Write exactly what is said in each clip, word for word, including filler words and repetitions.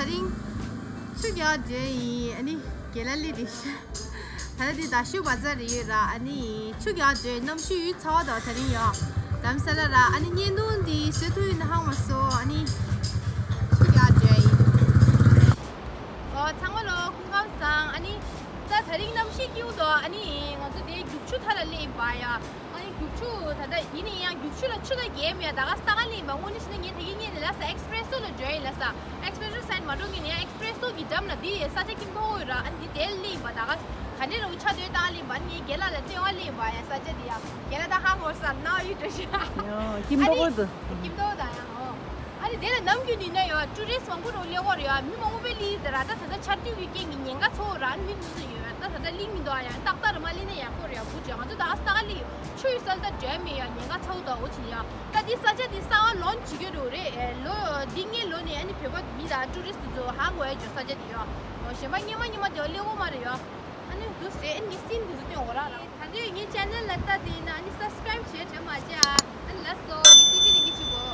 རིང་། ཆུ་རྒྱག་འདོད་ཡིན། ཨ་ནི་རྒན་ལགས་སླེབས་རེད་ཤག་ད་ལྟ་འདི་རྡ་ཤོད་བ་ཛར་རེད་ཡོད་ར། ཨ་ནི་ཆུ་རྒྱག་འདོད། གནམ་གཤིས་ཡུད་ཚ་བ་དང་དེ་རིང་ཡོད། དྷ་རམ་ས་ལ་ར། ཨ་ནི་བརྙན་ཐུང་འདི་བཟོ་ཐུབ་ཡོད་ན་ཧང་མ་སོ། ཨ་ནི་ཆུ་རྒྱག་འདོད་ཡིན། ཨོ་ཚང་མ་ལོ་སྐུ་ཁམས་བཟང་། ཨ་ནི་ད་དེ་རིང་གནམ་གཤིས་སྐྱིད་པོ་འདུག་ཨ་ནི་ང་ཚོ་དེ་རྒྱུག་ཆུ་མཐའ་ལ་སླེབས་ཡིན་པ་ཡ། ཨ་ནི་རྒྱུག་ཆུ་ད་ལྟ་ཡིན་ན་ཡང་རྒྱུག་ཆུ་ལ་ཆུ་ད་རྒྱས་མེད། ད་ག་ས་ད་ག་ལེན་པ། དངོས་གནས་བྱས་ན་ངས་ད་གིན་སྔོན་ནས་ལབ་ས། ཨེག་སི་པི་རེ་སོ་ལ་འགྲོ་ཡིན་ལབ་ས། ཨེག་སི་པི་རེ་སོ་སའིཌ་མ་འགྲོ་མཁན་ནས་ཡང་ཨེག་སི་པི་རེ་སོ་གི་འགྲམ་ལ་འདི་ས་ཆ་ཁྱིམ་ཐོག་ཡོད་ར། ཨ་ནི་འདི་དེར་ལེན་པ། ད་ག་ག་འདྲས་ར་བོ་ཆ་དོད་ད་ག་ལེན་པ། ཨ་ནི་ངས་རྒན་ལགས་ལ་སྟོན་བ་ལེན་པ་ཡ། ས་ཆ་འདི་ཡ་རྒན་ལགས་ད་ཧ་གོ་ས་ན་ཡོད་འགྲོ་ཤག་ཡོ། ཁྱིམ་ཐོག་ཨ་ནི་ཁྱིམ་ཐོག་ད་ཡ་ཨོ། ཨ་ནི་དེ་ལ་ནམ་རྒྱུན་ནི་ན་ཡོད་ཊུ་རི་སི་མང་པོ་རོ་ལེ་གོ་རེད་ཡ། མི་མང་པོ་པའི་ལི་དེ་ར། ད་ད་ལྟ་ཆར་དུས་ཀྱི་རྐྱེན་གྱིས་ཉེན་ཁ་ཚོ་ར། ཨ་ནི་མི་འདུག་ས་ཡོད། ད་ད་ལྟ་ལིང་མི་འདུག་ཨ་ཡ། ཏག་ཏག་ར་མ་ལི་ན་ཡག་པོ་རེད་ཡ། བུ་ཅག་ང་ཚོ་ད་ཨ་སྟག་ལི་ཆུ་ཡི་སལ་ད་འདྲ་མེད་ཡ། ཉེན་ཁ་ཚ་བོ་ད་འོ་ཆི་ཡ། ད་འདི་ས་ཆ་འདི་གསར་པ་ལོན་ཆི་གི་རུ་རེད། ལོ་འདི་ངའི་ལོ་ནས་ཨ་ནི་བོད་པ་མི་ད་ཊུ་རི་སི་ཚོ་ཧ་གོ་ཡ་ཇོ་ས་ཆ་འདི་ཡ། གཞན་པ་སྔོན་མ་སྔོན་མ་དེ་བ་ལེ་གོ་མ་རེད་ཡ། ཨ་ནི་འདུག་ཟེར། ཨ་ནི་སིན་འདི་ཚོ་སྟོན་འོ་ར་ར། ད་འདི་ངའི་ཆེ་ནལ་ལ་ལྟ་དེ་ཡིན་ན་ཨ་ནི་སབ་སི་ཀ་རེབ་བྱས་དྲན་མ་བྱས་ཨ། ཨ་ནི་ལ་སོ་ངའི་སི་བི་རིང་གི་ཆུ་གོ།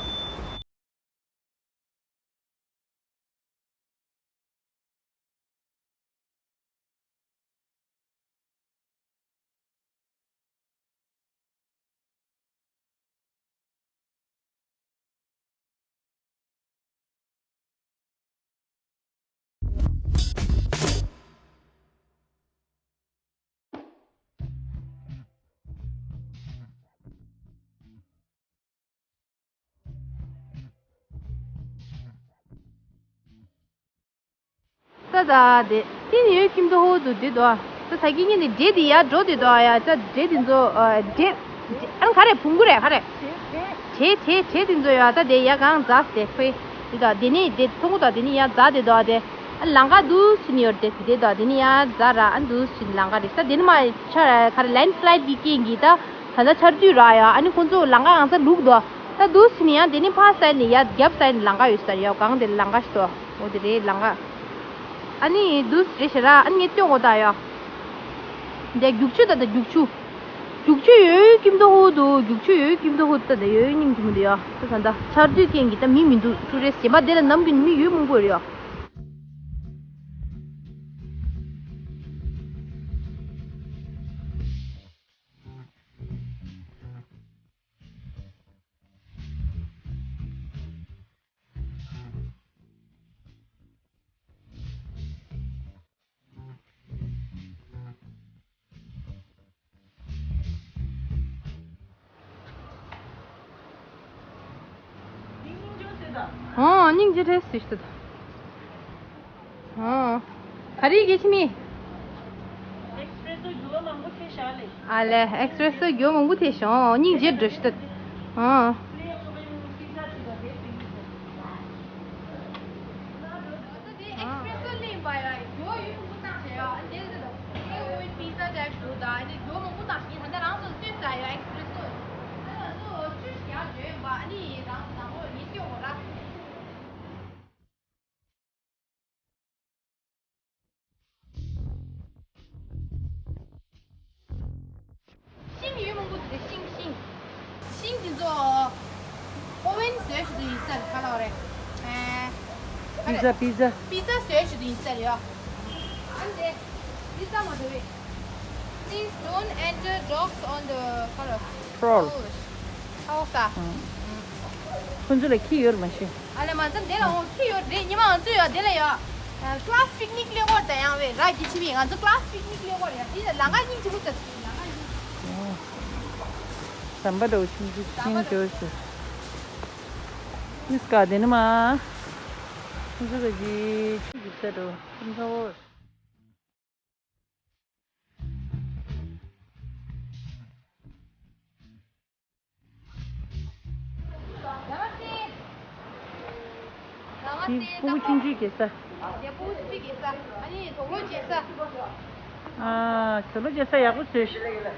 ད་ད་དེ་ཏིན་ཡོད་ཁྱིམ་དུ་ཧོ་དུ་དེ་དོ། ད་ད་གི་ཉིན་ནི་འདྲེ་དེ་ཡར་འགྲོ་དེ་དོ་ཡ། ད་འདྲེ་དེ་ཚོ་འདྲེ་ཨ་ག་རེ་བུང་གུ་རེད་ག་རེ། དྲེད་དྲེད་དྲེད་དེ་ཚོ་ཡ། ད་དེ་ཡ་གང་འཛག་དེ་ཁོས་དེ་དོ། དེ་ནི་དེ་ཐུང་གུ་དོ། དེ་ནི་ཡ་འཛག་དེ་དོ། དེ་ཨ་ལང་ཀ་འདུག་ཕྱིན་ཡོད་དེ་དེ་དོ། དེ་ནི་ཡ་འཛག་ར། ཨ་འདུག་ཕྱིན་ལང་ཀ་རེད། ད་དེ་ནི་མ་ཆ་ག་རེ་ལེན་སི་ལའིཌ་གི་རྐྱེན་གྱིས་ད་ད་ད་ཆར་དུས་ར་ཡ། ཨ་ནི་ཁོ་ཚོ་ལང་ཀ་གང་ས་ལུག་དོ། ད་འདུག་ཕྱིན་ཡང་དེ་ནི་ཕ་སའི་ནི་ཡ་རྒྱབ་སའི་ནི་ལང་ཀ་ཡོད་ས་ཡ། གང་དེ་ལང་ཀ་ཞིག་དོ། འོ་དེ་རེད་ལང་ཀ། ཨ་ནི་འདུག་རེད་ཤི་ར། ཨ་ནི་ངས་སྟོན་གོ་ད་ཡ། འདི་རྒྱུག་ཆུ་ད་ད་རྒྱུག་ཆུ། རྒྱུག་ཆུ་ཡོད་ཀྱིན་དུ་ཧོ་དུ། རྒྱུག་ཆུ་ཡོད་ཀྱིན་དུ་ཧོ་ད་ད་ཡོད་སྙིང་རྗེ་མོ་འདི་ཡ། ད་ད་ད་ཆར་དུས་རྐྱེན་གྱིས་ད་མི་མི་འདུག་ཊུ་རི་སི་གཞན་པ་དེ་ལ་ནམ་རྒྱུན་མི་ཡོད་མང་པོ་རེད་ཡ། ཨོ་སྙིང་རྗེ་རེད་ཟེར་ཞུ་ད། ཨོ། ག་རེ་གལ་ཆེ་མི། ཨེག་སི་པི་རེ་སོ་རྒྱུ་བ་མང་པོ་ཐེ་ཤ་ལེ། ཨ་ལེ་ཨེག་སི་པི་རེ་སོ་རྒྱུ་བ་མང་པོ་ཐེ་ཤ། ཨོ་སྙིང་རྗེ་འགྲོ་ཤི་ད། ཨོ། ཨེག་སི་པི་རེ་སོ་ལེན་པ་ཡ་རྒྱུ་བ་ཡུལ་མང་པོ་བཏང་ཤ་ཡ། དེ་ལ་ཨེག་སི་པི་རེ་སོ་པི་ཛ་ཅིག་ཞུ་ད། ཨ་ནི་རྒྱུ་བ་མང་པོ་བཏང་ཤ། ད་ལྟ་རང་ཚོ་ལ་སྟོན་ས་ཡ་ཨེག་སི་པི་རེ་སོ། ད་ང་ཚོ་ཆུ་ཞིག་ཡར་འཇོན་པ། ཨ་ནི་རང་ཚོ་ནང་ལོགས་ཉིན་སྐྱོ་བོ་ར། ཤིང་ཡོད་མང་པོ་འདུག་ཤིང་། ཤིང་། ཤིང་འདི་ཚོ་ཨོ་ཝེན་བཟོས་ཞུ་དུ་ཡིན་ས་རེད། ག་ལ་བ་རེད། ཨེ། པི་ཛ། པི་ཛ། པི་ཛ་བཟོས་ཞུ་དུ་ཡིན་ས་རེད་ཡ། ཨ་འདི་པི་ཛ་མ་འདུག་བས། Please don't enter dogs on the color. Prowl. ཨོ་ས། ཁོང་ཚོ་ལ་ཁྱི་ཡོད་མ་ཤེས། ཨ་ལེ་མ་ཚ་འདི་ལ་འོང་ཁྱི་ཡོད་རེད། ཉི་མ་ང་ཚོ་ཡོད་འདི་ལ་ཡོད། ཨ་ཀླ་སི་པིག་ནིག་ལེ་གོར་ད་ཡང་བས་ར་གི་ཆི་མི་ང་ཚོ་ཀླ་སི་པིག་ནིག་ལེ་གོར་ཡ། འདི་ལ་ལང་ཀ་སྙིང་རྗེ་མོ་ད་ལང་ཀ་སྙིང་། ཟམ་པ་འདྲ་བོ་ཆུང་ཆུང་ཆུང་འདྲ་བོ་ཞིག་མི་སྐ་དེ་ནི་མ། ཁོང་ཚོ་ག་གི་ཆུ་གི་ས་འདྲ་བོ་ཁོང་ཚོ། འདི་ཕྲུ་གུ་ཆུང་ཆུང་སྐྱེ་ས། ཨ་དོ་ལོ་སྐྱེ་ས་ཡག་པོ་བཟོས་ཤག་དེ་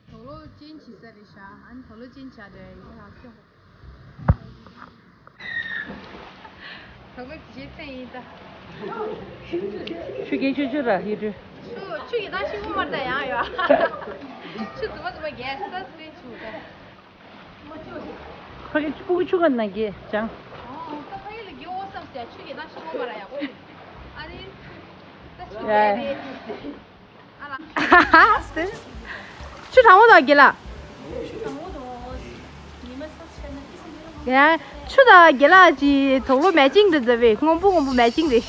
དོ་ལོ་ཅན་བྱེད་ས་རེད་ཤག་ཨ་ནི་དོ་ལོ་ཅན་བྱ་དེ་ཡིན་ཧ་ཤོག་དོ་ལོ་བྱེད་ས་ཡིན་ད། ཆུ་རྒྱས་ཆུ་ཆུ་ར་ཡི་དུ། ཆུ་ཆུ་ཡི་ད་ཤི་བོ་མར་ད་ཡང་ཡོད། ཆུ་རྫུན་མ་རྫུན་མ་རྒྱས། ཕ་གི་ཕྲུ་གུ་ཆུང་ང་ན་གི་ཅང་། ཨོ་ད་ཕ་གི་ལ་གི་འོ་བསམ་སེ་ཆུ་གི་ནང་ཤི་མོ་མ་ར་ཡག་པོ། ཨ་རེ། ད་ཆུ་ཡ་རེད། ཆུ་གྲང་མོ་དང་དགེ་ལགས། ཡ། ཆུ་དང་དགེ་ལགས་ཀྱི་དོག་ལོ་མེ་ཅིང་རེད་ཟེར་བས། སྔོན་པོ་སྔོན་པོ་མེ་ཅིང་རེད།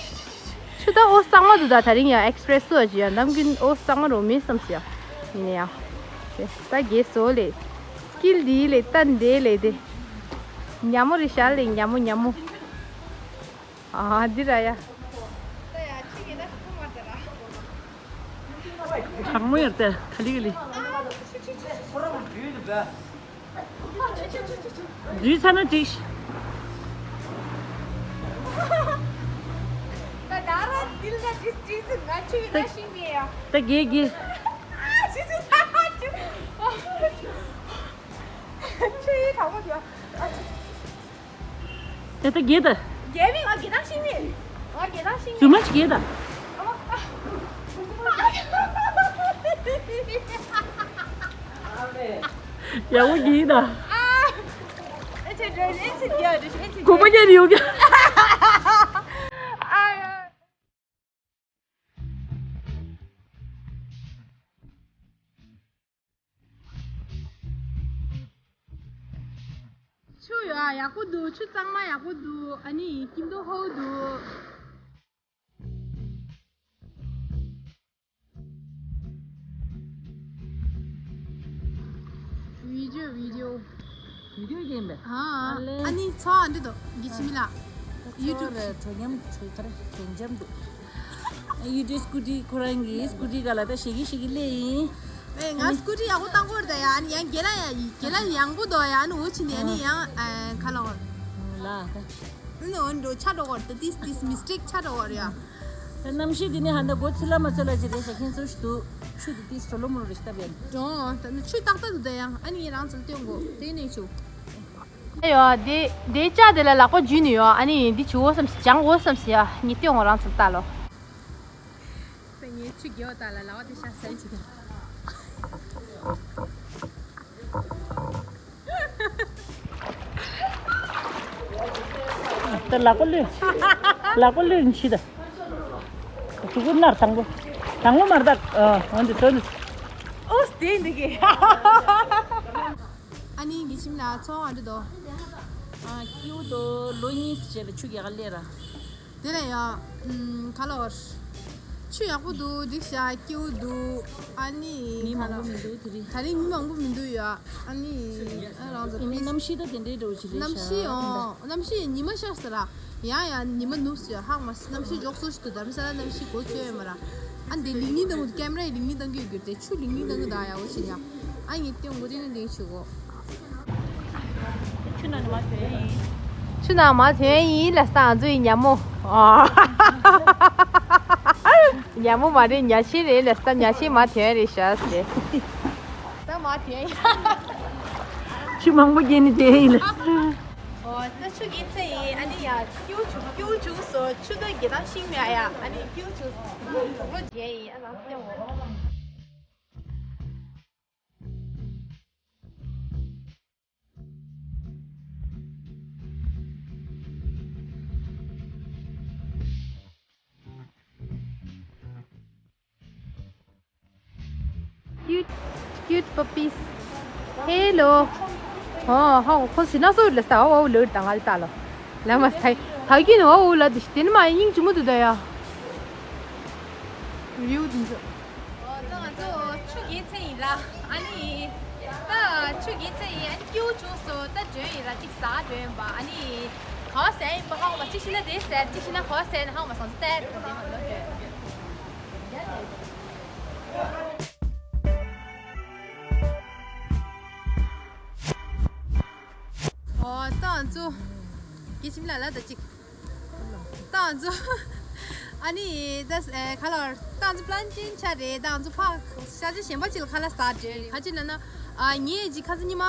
ཆུ་ད་འོ་གཙང་མ་འདུག་ད་ད་རིང་ཡང་ཨེགས་པི་རེ་སི་སོགས་ཀྱི་ཡང་ནམ་རྒྱུན་འོ་གཙང་མ་རུ་མི་བསམ་སེ་ཡ། ཡིན་ན་ཡང་། ད་དགེ་སོ་ལེ། སྐྱིལ་འདི་ལེ་ད་འདི་ལེ་དེ། ཉ་མོ་རེད་ཤག་ལེ། ཉ་མོ་ཉ་མོ། ཨ་འདི་ར་ཡ། གྲང་མོ་ཡོད་དེ་ཁ་ལི་ཁ་ལི། འཛུལ་ཚར་ན་འགྲིག་ད་དགེ་དགེ། ཆུ་ཡི་གྲང་མོ་དེ། དེ་ལྟ་རྒྱས་དང་། རྒྱས་མིན་ང་རྒྱས་དང་ཤིང་མིན། ང་རྒྱས་དང་ཤིང་མིན། རྫུན་མ་ཅིག་རྒྱས་དང་། ཡག་པོ་རྒྱས་དང་། གོམ་པ་རྒྱག་ནི་ཡོང་གི། ཆུ་ཡ་ཡག་པོ་འདུག་ཆུ་གཙང་མ་ཡག་པོ་འདུག་ཨ་ནི་སྐྱིད་མདོག་ཧོ་འདུག་བི་ཌིའོ་བི་ཌིའོ། བི་ཌིའོ་རྒྱན་པས། ཨ་ཨ་ལེ། ཨ་ནི་ཚོ་ཨ་འདི་དོ་གི་ཆི་མི་ལ། ཡུ་ཊུབ་ཚོ་ར་གྲོ་འཇམ་གྲོ་ཐར་གྲོ་འཇམ་འདུག་ཡུ་ཊུབ་སྐུ་ཊི་ཁོ་རང་གི་སྐུ་ཊི་ག་ལ་ད་ཞེ་གི་ཞེ་གི་ལེ་ཡིན། ཨེ་ང་སྐུ་ཊི་ཡག་པོ་བཏང་གོ་ར་ད་ཡ། ཨ་ནི་ཡང་རྒྱལ་ལ་ཡ་ཡི་རྒྱལ་ལ་ཡང་པོ་དོ་ཡ། ཨ་ནི་འུ་ཆི་ནི་ཨ་ནི་ཡང་ཨ་ཁ་ལོ་ལ་ད། ཨ་ནི་འོན་འགྲོ་ཆ་འགྲོ་གོ་ར་ད། ཏིས་ཏིས་མིས་ཊེག་ཆ་འགྲོ་གོ་ར་ཡ། གནམ་གཤིས་འདི་ནི་ཧ་ད་མགོ་ཚི་ལ་མ་ཚི་ལ་ཅི་རེད་ཤག་ཁྱེད་ཚོ་ཞུ་འདུག་ཆུ་འདི་ཏིས་སོ་ལོ་མོ་རེ་ཞིག་བཏབ་ཡ། ཅོང་ད་ནི་ཆུ་ཏག་ཏག་འདུག་ད་ཡང་ཨ་ནི་ངས་རང་ཚོ་ལ་སྟོན་དགོ་དེ་ནས་ཆུ། ཨ་ཡོ་དེ་དེ་ལྕགས་དེ་ལ་ལག་པ་འཇུས་ནས་ཡོ། ཨ་ནི་འདི་ཆུ་འོ་བསམ་སི་ཅང་འོ་བསམ་སི་ཡ་ངས་སྟོན་དགོ་རང་ཚོ་ལ་ལྟ་ལོ། ད་ངས་ཆུ་རྒྱལ་བ་ད་ལ་ལག་པ་དེ་ཤ་ཟན་ཆུ་དང་། ད་ལག་པ་ལོན། ལག་པ་ལོན་ཕྱི་ད། གཟུགས་པོ་ནར་དང་པོ། དང་པོ་མར་ད། འོན་ཏེ་སོན། ཨོ་སྟེ་འདི་གི། ཨ་ནི་ངི་ཁྱིམ་ལ་ཚོང་ཨ་འདྲི་དོ། ཨ་ཀིའུ་དོ་ལོ་གཉིས་ཟེར་ལ་ཆུ་རྒྱག་ལས་ར། དེ་ལ་ཡ། ཨུམ་ག་ལོར། ཆུ་ཡག་པོ་འདུག་འགྲིག་ཤག་ཀིའུ་འདུག་ཨ་ནི་མི་མང་པོ་མི་འདུག་དེ་རིང་། ད་རིང་མི་མང་པོ་མི་འདུག་ཡ། ཨ་ནི་ཨ་རང་ཚོ་ཨ་ནི་གནམ་གཤིས་ད་དེ་འདྲའི་འགྲོ་ཅི་རེད་ཤག་གནམ་གཤིས་ཨོ་གནམ་གཤིས་ཉི་མ་ཤར་ས་ར། ཡང་ཡང་ཉི་མ་ནུབ་སོང་ཡ། ཧག་མ་གནམ་གཤིས་འཇོག་སོང་ཞིག་འདུག་དྷ་རམ་ས་ལ་གནམ་གཤིས་གོ་ཚོད་ཡོད་མ་ར། ཨ་འདི་ལིང་ལིང་བཏང་གི་ཀེམ་རའི་ལིང་ལིང་བཏང་གི་ཡོད་རྒྱུ་དེ་ཆུ་ལིང་ལིང་བཏང་གི་འདུག་ཡ། འོ་ཆི་ཡ། ཨ་ངས་སྟོན་དགོས་དེ་ནི་ལིང་ཆུ་གོ། ཆུ་ནང་ནས་མར་ཐོན་ཡིན། ཆུ་ནང་མར་ཐོན་ཡིན་ལ་སྟངས་ཚོ་ཡིན་ཉ་མོ། ཉ་མོ་མ་རེད་ཉ་ཆེན་རེད་ལ་སྟངས་ཉ་ཆེན་མར་ཐོན་རེད་ཤག་ཟེར། ད་མར་ཐོན་ཡིན། ཆུ་མང་པོ་བརྒྱབ་ནས་ཐོན་ཡིན་ལ། ཨོ་ད་ཆུ་རྒྱག་ཚར་ཡིན། ཨ་ནི་ཡ་ཀིའུ་བྱུང་ཀིའུ་བྱུང་སོ། ཆུ་ད་རྒྱག་སྟངས་ཤེས་མེད་ཡ། ཨ་ནི་ཀིའུ་བྱུང་སོ། ལོ་རྒྱག་ཡིན་ཨ་ལགས་སེ་འོ། Cute, cute puppies. Hello. ཨོ་ཧོ་ཁོ་སི་ན་སོ་ལ་སྟ་ཨོ་ལོ་དང་ཨལ་ཏ་ལོ། ལ་མ་སྟ་ཧ་གི་ནོ་ཨོ་ལ་དི་ཤི་ཏེ་ནི་མ་ཡིན་ཅི་མོ་དུ་ད་ཡ། རིའུ་དུ་འཛོ། ཨོ་ད་ང་ཚོ་ཆུ་རྒྱག་ཚར་ཡིན་ལ། ཨ་ནི་ད་ཆུ་རྒྱག་ཚར་ཡིན། ཨ་ནི་ཀིའུ་བྱུང་སོ། ད་འགྲོ་ཡིན་ལ། གཅིག་ཟ་འགྲོ་ཡིན་པ། ཨ་ནི་ག་བ་ཟས་ཡིན་པ་ཧ་གོ་མ། གཅིག་ཤི་ན་དེ་ཟས། གཅིག་ཤི་ན་ག་བ་ཟས་ན་ཧ་གོ་མ་སོང་ཙང་ད་དེ་མ་ལོ་འགྲོ། ཨོ་ད་ང་ཚོ་གི་ཁྱིམ་ལ་ལ་ད་གཅིག་ད་ང་ཚོ་ཨ་ནི་ད་ཨེ་ཁ་ལོར་ད་ང་ཚོ་པླན་ཊེན་ཆ་རེད། ད་ང་ཚོ་ཕ་ཤ་ཅི་གཞན་པ་ཅིག་ལ་ཁ་ལ་ཟ་འདྲེ་རེད། ཁ་ཅི་ལ་ན་ཨ་ངས་ཅི་ཁ་ཚ་ཉི་མ་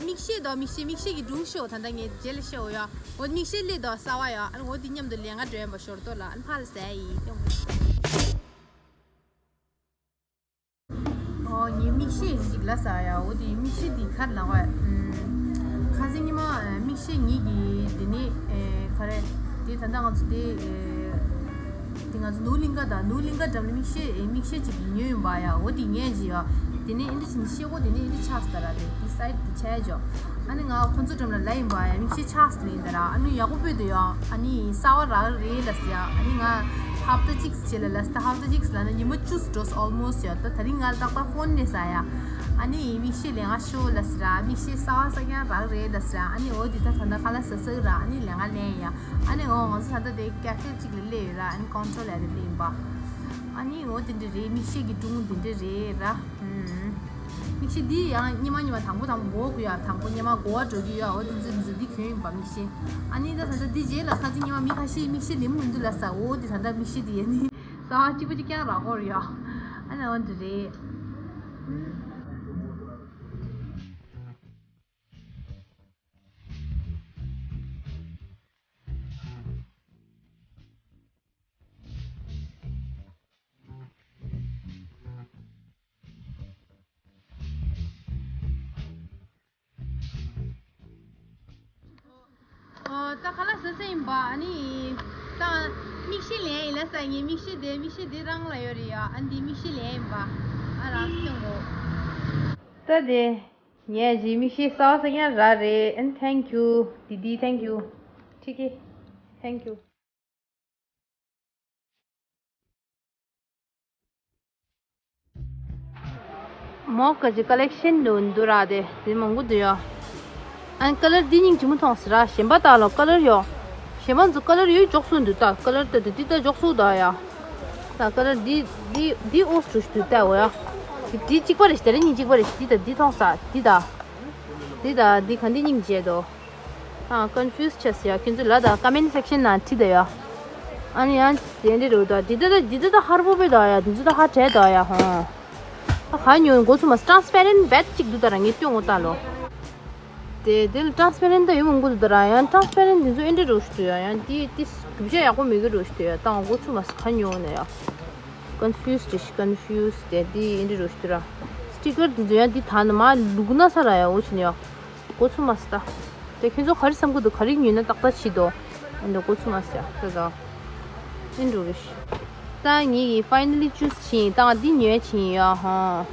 མིག་ཤེལ་དོ་མིག་ཤེལ་མིག་ཤེལ་གྱི་སྒྲུང་ཤོ་ད་ད་ངས་རྗེས་ལ་ཤོ་ཡ། འོ་མིག་ཤེལ་ལས་དོ་གསར་བ་ཡ། ཨ་ནི་འོ་དེ་མཉམ་དུ་ལེན་ག་འགྲོ་ཡན་པ་ཞོར་དོ་ལ་ཨ་ནི་ཕ་ལ་ཟ་ཡི་ཏེ། ཨོ་ངའི་མིག་ཤེལ་ཞིག་ལ། ལ་ས་ཡ། འོ་དེ་མིག་ཤེལ་དེ་ག་རེ་ལབ་དགོས། ཁ་སང་ཉི་མ་མིག་ཤེལ་ཉིད་ཀྱི་དེ་ནས་ག་རེ་དེ་ད་ལྟ་ང་ཚོ་དེ་དེ་ང་ཚོ་ནོར་གླིང་ག་དང་ནོར་གླིང་ག་འགྲམ་ལ་མིག་ཤེལ་མིག་ཤེལ་ཅིག་ཉོས་ཡིན་པ་ཡ། འོ་དེ་ངས་ཅི་ཡ་དེ་ནས་ཨེ་འདྲ་ཞིག་ཤེལ་སྒོ་དེ་ནས་ཨེ་འདྲ་ཆགས་སོང་ད་ར། དེ་དེ་སའིཌ་དེ་ཆགས་ཅོག་ཨ་ནི་ང་ཁོང་ཚོ་འགྲམ་ལ་ལབ་ཡིན་པ་ཡ། མིག་ཤེལ་ཆགས་སོང་ཡིན་ད་ར། ཨ་ནི་ཡག་པོ་སྤོས་འདུག་ཡ། ཨ་ནི་གསར་པ་རག་རེད་ལབ་ཟེར་ཡ། ཨ་ནི་ང་ཧབ་ཏ་གཅིག་རྗེས་ལ་ལབ་ད་ཧབ་ཏ་གཅིག་ལ་ན་ཉི་མ་བཅུ་འགྲོ་སོང་ཨོལ་མོ་སི་ཡ། ད་དེ་རིང་ང་ལ་ཏག་ཏག་ཕོན་སླེབས་ས་ཡ། ཨ་ནི་མིག་ཤེལ་ལེན་ག་ཤོག་ལབ་ཟེར་ར། མིག་ཤེལ་གསར་པ་གསར་རྐྱང་རག་རེད་ལབ་ཟེར་ར། ཨ་ནི་འོ་དེ་ད་ད་ལྟ་ཁ་ལག་ཟ་ས་ར། ཨ་ནི་ལེན་ག་ལེན་ཡ། ཨ་ནི་འོ་ང་ཚོ་ད་ལྟ་དེ་ཀེ་ཧྥེ་གཅིག་ལ་སླེབས་ཡོད་ར། ཨ་ནི་ཀོན་ཊོལ་ཡ་དེ་སླེབས་ཡིན་པ། ཨ་ནི་འོ་དེ་འདྲ་རེད། མིག་ཤེལ་གྱི་སྒྲུང་དེ་འདྲ་རེད་ར། ཨུམ། མིག་ཤེལ་འདི་ཡང་སྙེ་མ་སྙེ་མ་དང་པོ་དང་པོ་མགོ་གུ་ཡ། དང་པོ་སྙེ་མ་མགོ་བ་འགྲོ་གི་ཡ། འོ་དེ་ཚོ་དེ་ཚོ་འདི་གྱོན་ཡིན་པ་མིག་ཤེལ། ཨ་ནི་ད་ད་ལྟ་འདི་རྗེས་ལ་ཁ་སང་ཉི་མ་མི་ཁ་ཤས་མིག་ཤེལ་ལེན་མི་འདུག་ལབ་ས། འོ་དེ་ད་ལྟ་མིག་ཤེལ་འདི་ཡ་ནི་ས་གཅིག་པ་གཅིག་རྐྱང་རག་གི་ཡོད་རེད་ཡ། ཨ་ནི་འོ་འདི་རེད། ཨོ། ད་ཁ་ལག་ཟ་ས་ཡིན་པ། ཨ་ནི་ད་མིག་ཤེལ་ལེན་ཡིན་ལབ་ས། ངས་མིག་ཤེལ་དེ་མིག་ཤེལ་དེ་རང་ལ་ཡོད་རེད་ཡ། ཨ་འདི་མིག་ཤེལ་ལེན་ཡིན་པ། ཨ་རང་སྐྱོང་གོ། ད་དེ་ངས་ཇི་མིག་ཤེལ་གསར་པ་གསར་རྐྱང་རག་རེད། ཨན་thank you དི་དི། thank you ཁྲི་ཁེ། thank you མོ་ཀ་ཅི་ཀ་ལེག་ཤན་འདུག་འདུག་ར། དེ་དེ་མང་པོ་འདུག་ཡ། ཨན་ཀ་ལར་འདི་སྙིང་རྗེ་མོ་མཐོང་སི་ར། གཞན་པ་དག་ལ་ཀ་ལར་ཡོད། གཞན་པ་ཚོ་ཀ་ལར་ཡོད་འཇོག་སུ་འདུག་ད་ཀ་ལར་ད་དེ་འདི་ད་འཇོག་སུ་ད་ཡ། ད་ཀ་ལར་འདི་འདི་འདི་ཨོ་སི་ཀྲུ་ཤི་འདུག་ད་འོ་ཡ། འདི་འདི་གཅིག་པ་རེད་ཤི། དེ་རིང་ཉིན་གཅིག་པ་རེད་ཤི། འདི་ད་འདི་མཐོང་ས་འདི་ད། འདི་ད་འདི་ག་འདི་སྙིང་རྗེ་འདུག་ཨ། ཀོན་ཕིའུ་སི་ཆགས་སོང་ཡ། ཁྱོད་ཚོ་ལ་ད་ཀོ་མེན་ཊི་སེག་ཤན་ནང་བྲིས་ད་ཡ། ཨ་ནི་ཡང་དེ་འདྲ་རེད་ད། འདི་ད་ད་འདི་ད་ད་ཧར་པོ་པེ་ད་ཡ། འདི་ཚོ་ད་ཧ་བྲལ་ད་ཡ་ཧོ། ཨ་ག་ཉོ་འགོ་ཚུགས་མ་ཊ་རན་སི་པེ་རེན་ཊི་བེད་ཅིག་འདུག་ད་ར། ངས་སྟོན་འོ་ད་ལོ། དེ་དེ་ལ་ཊ་རན་སི་པེ་རེན་ཊི་ད་ཡོད་མང་པོ་འདུག་ད་ར། ཡང་ཊ་རན་སི་པེ་རེན་ཊི་འདི་ཚོ་ཨེ་འདྲ་རོ་ཞིག་འདུག་ཡ། ཡང་འདི་འདི་གྲུབ་ཆ་ཡག་པོ་མེད་གི་རོ་ཞིག་འདུག་ཡ། ད་འགོ་ཚུགས་མ་ག་ཉོ་ན་ཡ། ཀོན་ཕིའུ་སི་ཌི་ཤི། ཀོན་ཕིའུ་སི་ཌི། དེ་འདི་ཨེ་འདྲ་རོ་ཞིག་འདུག་ར། སི་ཊི་ཀར་འདི་ཚོ་ཡང་འདི་ད་ནི་མ་ལུག་ན་ས་ར་ཡ། འོ་ཕྱིན་ཡ། འགོ་ཚུགས་མ་སི་ད། དེ་ཁྱོད་ཚོ་ག་རེ་བསམ་གི་འདུག་ག་རེ་ཉོས་ན་ཏག་ཏག་བྱེད་དོ། ཨ་འདི་འགོ་ཚུགས་མ་སི་ཡ། ད་ད། ཨེ་འགྲོ་རེ་ཤི། ད་ངེད་ཀྱིས་ཕའི་ནལ་ལི་ཅུ་སི་བྱིན། ད་འདི་ཉོས་བྱིན་ཡ་ཧོ།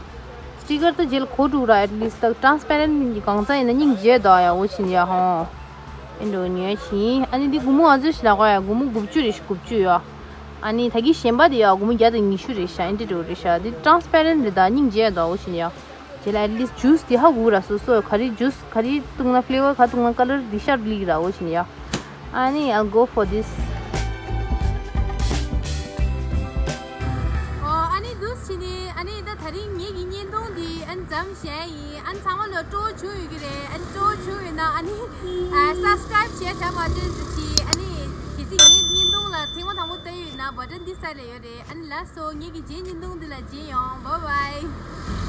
སི་ཊི་ཀར་ད་རྗེས་ལ་གོ་འགྲོ་ར། ཨེཊ་ལི་སི་ཊི་ད་ཊ་རན་སི་པེ་རེན་ཊི་གང་ཚ་ཡིན་ན་སྙིང་རྗེ་ད་ཡ། འོ་ཕྱིན་ཡ་ཧོ། ཨེ་འགྲོ་ཉོས་བྱིན། ཨ་ནི་འདི་སྒོར་མོ་ཨ་ཚོད་ཞིག་ལ་གོ་ཡ། སྒོར་མོ་དགུ་བཅུ་རེ་ཤི། དགུ་བཅུ་ཡ། ཨ་ནི་ད་གི་གཞན་པ་དེ་ཡ་སྒོར་མོ་བརྒྱ་དང་ཉི་ཤུ་རེད་ཤག་ཨེ་འདྲ་འགྲོ་རེད་ཤག་འདི་ཊ་རན་སི་པེ་རེན་ཊི་རེད། ད་སྙིང་རྗེ་ད་འོ་ཕྱིན་ཡ། རྗེས་ལ་ཨེཊ་ལི་སི་ཊི་ཇུ་སི་དེ་ཧ་གོ་ར། སོ་སོ་ག་རེ་ཇུ་སི་ག་རེ་བཏུང་ན། ཕི་ལེ་ཝར་ག་བཏུང་ན། ཀ་ལར་འདི་ཤར་ལིག་ར། འོ་ཕྱིན་ཡ། ཨ་ནི་I'll go for this. ཨོ། ཨ་ནི་འདུག་སེ་བྱས་ནས་ཨ་ནི་ད་དེ་རིང་ངེད་ཀྱི་བརྙན་ཐུང་འདི་ཨ་ནི་མཚམས་བཞག་ཡིན། ཨ་ནི་ཚང་མ་ལ་སྤྲོ་བོ་བྱུང་ཡོད་ཀྱི་རེད། ཨ་ནི་སྤྲོ་བོ་བྱུང་ཡོད་ན་ཨ་ནི་ཨ་སབ་སི་ཀ་རེབ་བྱས་དྲན་མ་བརྗེད་ཅིག་ཨ་ནི་གལ་སྲིད་ངའི་བརྙན་ཐུང་ལ་ཐེངས་མ་དང་པོ་ལྟ་ཡོད་ན་བ་ཊན་འདི་སའིཌ་ལ་ཡོད་རེད། ཨ་ནི་ལགས་སོ། ངེད་ཀྱི་རྗེས་བརྙན་ཐུང་འདི་ལ་མཇལ་ཡོང་། བཱའི་བཱའི།